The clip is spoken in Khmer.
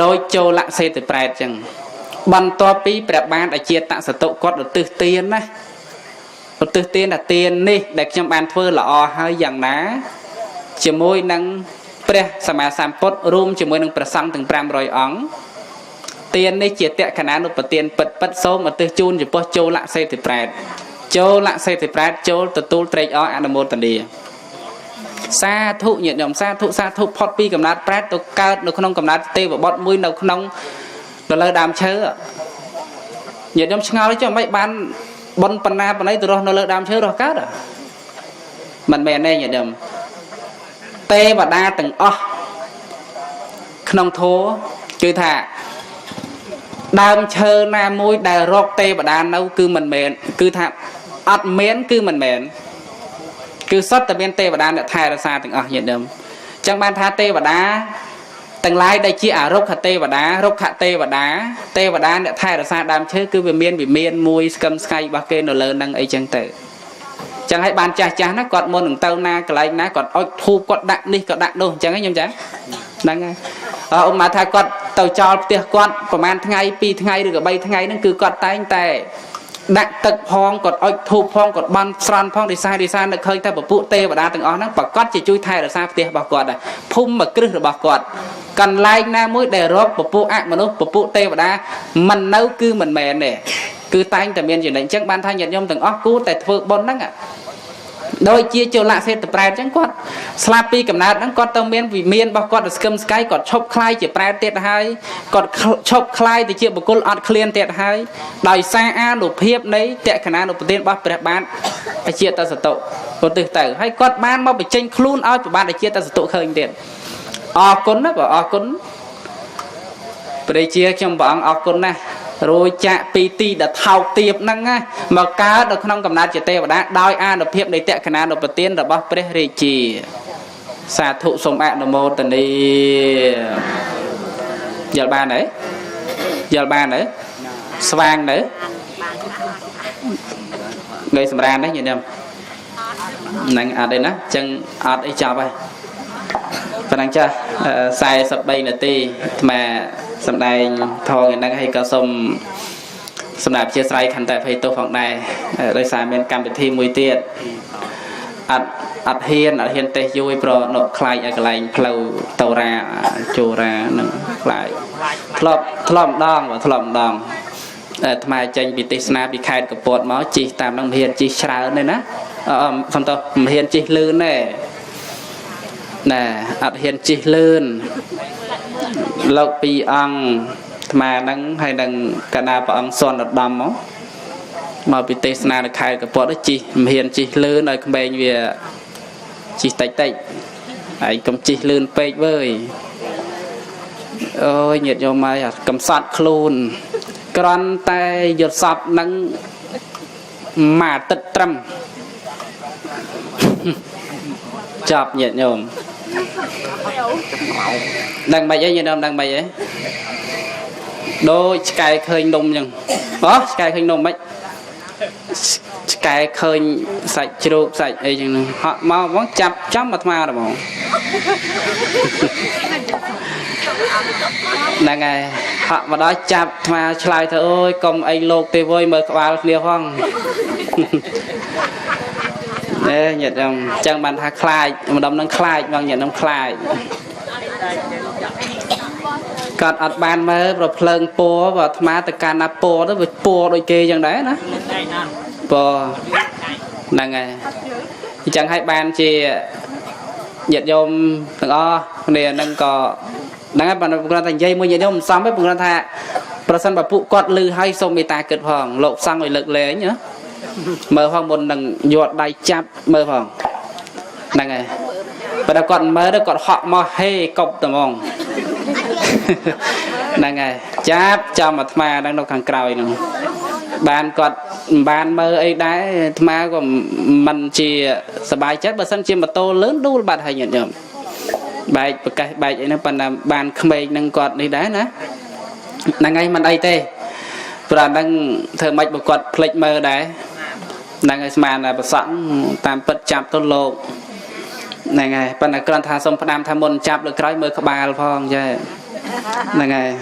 ដោយចូលលសេដ្ឋប្រែតចឹងបន្ទាប់ពីព្រះបាទអាជាតសតុគាត់ឧទ្ទិសទានណាឧទ្ទិសទានថាទាននេះដែលខ្ញុំបានធ្វើល្អហើយយ៉ាងណាជាមួយនឹងព្រះសម្មាសម្ពុទ្ធរួមជាមួយនឹងព្រះសង្ឃទាំង500អង្គទាននេះជាតក្កណានុបទានពិតពិតសូមឧទ្ទិសជូនចំពោះចូលលសេដ្ឋប្រែតចូលលសេដ្ឋប្រែតចូលទទួលត្រេកអរអនុមោទនាសាធុញាតិញោមសាធុសាធុផុតពីកំណត់ប្រែតទៅកើតនៅក្នុងកំណត់ទេវបុត្រមួយនៅក្នុងទៅលើដើមឈើញាតិញោមឆ្ងល់ចុះមិនបានប៉ុនបណ្ណាបណ្ណីទៅរស់នៅលើដើមឈើរស់កើតមិនមែនទេញាតិញោមទេវតាទាំងអស់ក្នុងធម៌គឺថាដើមឈើណាមួយដែលរកទេវតានៅគឺមិនមែនគឺថាអត់មានគឺមិនមែនគឺសុទ្ធតែមានទេវតាអ្នកថែរក្សាទាំងអស់ញាតិញោមចឹងបានថាទេវតាទាំងឡាយដែលជាអរុក្ខទេវតារុក្ខទេវតាទេវតាអ្នកថែរក្សាដើមឈើគឺវាមានវិមានមួយស្កឹមស្កៃរបស់គេនៅលើនឹងអីចឹងទៅចឹងហើយបានចាស់ចាស់ណាគាត់មុននឹងទៅណាកន្លែងណាគាត់អុជធូបគាត់ដាក់នេះក៏ដាក់នោះអញ្ចឹងខ្ញុំចាហ្នឹងហើយអ៊ំមកថាគាត់ទៅចោលផ្ទះគាត់ប្រហែលថ្ងៃ2ថ្ងៃឬក៏3ថ្ងៃហ្នឹងគឺគាត់តែងតែដាក់ទឹកផងគាត់អុជធូបផងគាត់បន់ស្រន់ផងរិសារិសានឹកឃើញតែពពួកទេវតាទាំងអស់ហ្នឹងប្រកាសជាជួយថែរក្សាផ្ទះរបស់គាត់ដែរភូមិគ្រឹះរបស់គាត់កន្លែងណាមួយដែលរកពពួកអមនុស្សពពួកទេវតាមិននៅគឺមិនមែនទេគឺតែងតែមានចំណេញអញ្ចឹងបានថាញាតិញោមទាំងអស់គួរតែធ្វើបុណ្យហ្នឹងដូចជាចលសេដ្ឋប្រែតអញ្ចឹងគាត់ស្លាប់ពីកំណើតហ្នឹងគាត់ទៅមានវិមានរបស់គាត់ទៅស្គមស្កៃគាត់ឈប់ខ្លាយជាប្រែតទៀតហើយគាត់ឈប់ខ្លាយទៅជាបុគ្គលអត់ឃ្លានទៀតហើយដោយសារអានុភាពនៃតក្កណានុប្រទានរបស់ព្រះបាទអាជាតសតុឧទ្ទិសទៅហើយគាត់បានមកបញ្ចេញខ្លួនឲ្យព្រះបាទអាជាតសតុឃើញទៀតអរគុណណាបងអរគុណព្រះជាខ្ញុំព្រះអង្គអរគុណណាស់រួចចាក់ពីទីដែលថោកទាបហ្នឹងណាមកកើតនៅក្នុងកំណើតជាទេវតាដោយអានុភាពនៃតក្កណានុប្រទានរបស់ព្រះរាជាសាធុសូមអនុមោទនាយល់បានទេយល់បានទេស្វាងទេថ្ងៃសម្រានទេញាតិញោមហ្នឹងអត់ទេណាអញ្ចឹងអត់អីចប់ហើយប៉ុណ្ណឹងចាស់43នាទីអាត្មាសម្ដែងថងហ្នឹងហើយក៏សូមសម្រាប់ជាស្រ័យខន្តីភ័យទោសផងដែរដោយសារមានកម្មវិធីមួយទៀតអត់ហ៊ានទេសយួយប្រណក់ខ្លាចឲ្យកន្លែងផ្លូវតោរាជោរាហ្នឹងខ្លាចធ្លាប់ម្ដងបើធ្លាប់ម្ដងអាត្មាចេញពីទេសនាពីខេត្តកពតមកជិះតាមហ្នឹងមិនហ៊ានជិះច្រើនទេណាសំទោសមិនហ៊ានជិះលឿនទេណាអត់ហ៊ានជិះលឿនលោកពីរអង្គអាត្មាហ្នឹងហើយនឹងកណាព្រះអង្គសន្នឧត្តមមកពីទេសនានៅខេត្តកពតជិះមិនហ៊ានជិះលឿនឲ្យក្មេងវាជិះតិចតិចហើយកុំជិះលឿនពេកវើយអូយញាតិញោមហើយកំសត់ខ្លួនគ្រាន់តែយល់សពហ្នឹងមួយអាទិត្យត្រឹមចប់ញាតិញោមដឹងមិនអីញាតិញោមដឹងមិនអីដូចឆ្កែឃើញនំអញ្ចឹងអូឆ្កែឃើញនំមិនឆ្កែឃើញសាច់ជ្រូកសាច់អីចឹងហ្នឹងហក់មកហ្មងចាប់ចំអាត្មាហ្មងហ្នឹងហើយហក់មកដល់ចាប់អាត្មាឆ្លើយថាអូយកុំអីលោកទេវើយមើលក្បាលគ្នាផងអេញាតិញោមចឹងបានថាខ្លាចម្ដុំនឹងខ្លាចហ្មងញាតិញោមខ្លាចគាត់អត់បានមើលប្រភ្លើងពណ៌បើអាត្មាទៅកាន់ណាពណ៌ទៅវាពណ៌ដូចគេចឹងដែរណាពណ៌ហ្នឹងហើយអញ្ចឹងហើយបានជាញាតិញោមទាំងអស់គ្នាហ្នឹងក៏ហ្នឹងហើយបានគ្រាន់តែនិយាយមួយញាតិញោមមិនសមទេព្រោះគ្រាន់ថាប្រសិនបើពួកគាត់ឮហើយសូមមេត្តាគិតផងលោកសង្ឃឲ្យលើកលែងណាមើលផងមុននឹងយកដៃចាប់មើលផងហ្នឹងហើយបើដល់គាត់មើលទៅគាត់ហក់មកហេកប់តែហ្មងហ្នឹងហើយចាប់ចំអាត្មាហ្នឹងនៅខាងក្រោយហ្នឹងបានគាត់មិនបានមើលអីដែរអាត្មាក៏មិនជាសบายចិត្តបើសិនជាម៉ូតូលឿនដួលបាត់ហើយញាតិញោមបែកប្រកេះបែកអីហ្នឹងប៉ុន្តែបានក្មេងហ្នឹងគាត់នេះដែរណាហ្នឹងហើយមិនអីទេព្រោះអាហ្នឹងធ្វើម៉េចបើគាត់ភ្លេចមើលដែរហ្នឹងហើយស្មានតែប្រសក់តាមពិតចាប់ទៅលោកហ្នឹងហើយប៉ុន្តែគ្រាន់ថាសូមផ្ដាំថាមុនចាប់លើក្រោយមើលក្បាលផងចេះ ហ្នឹងហើយ។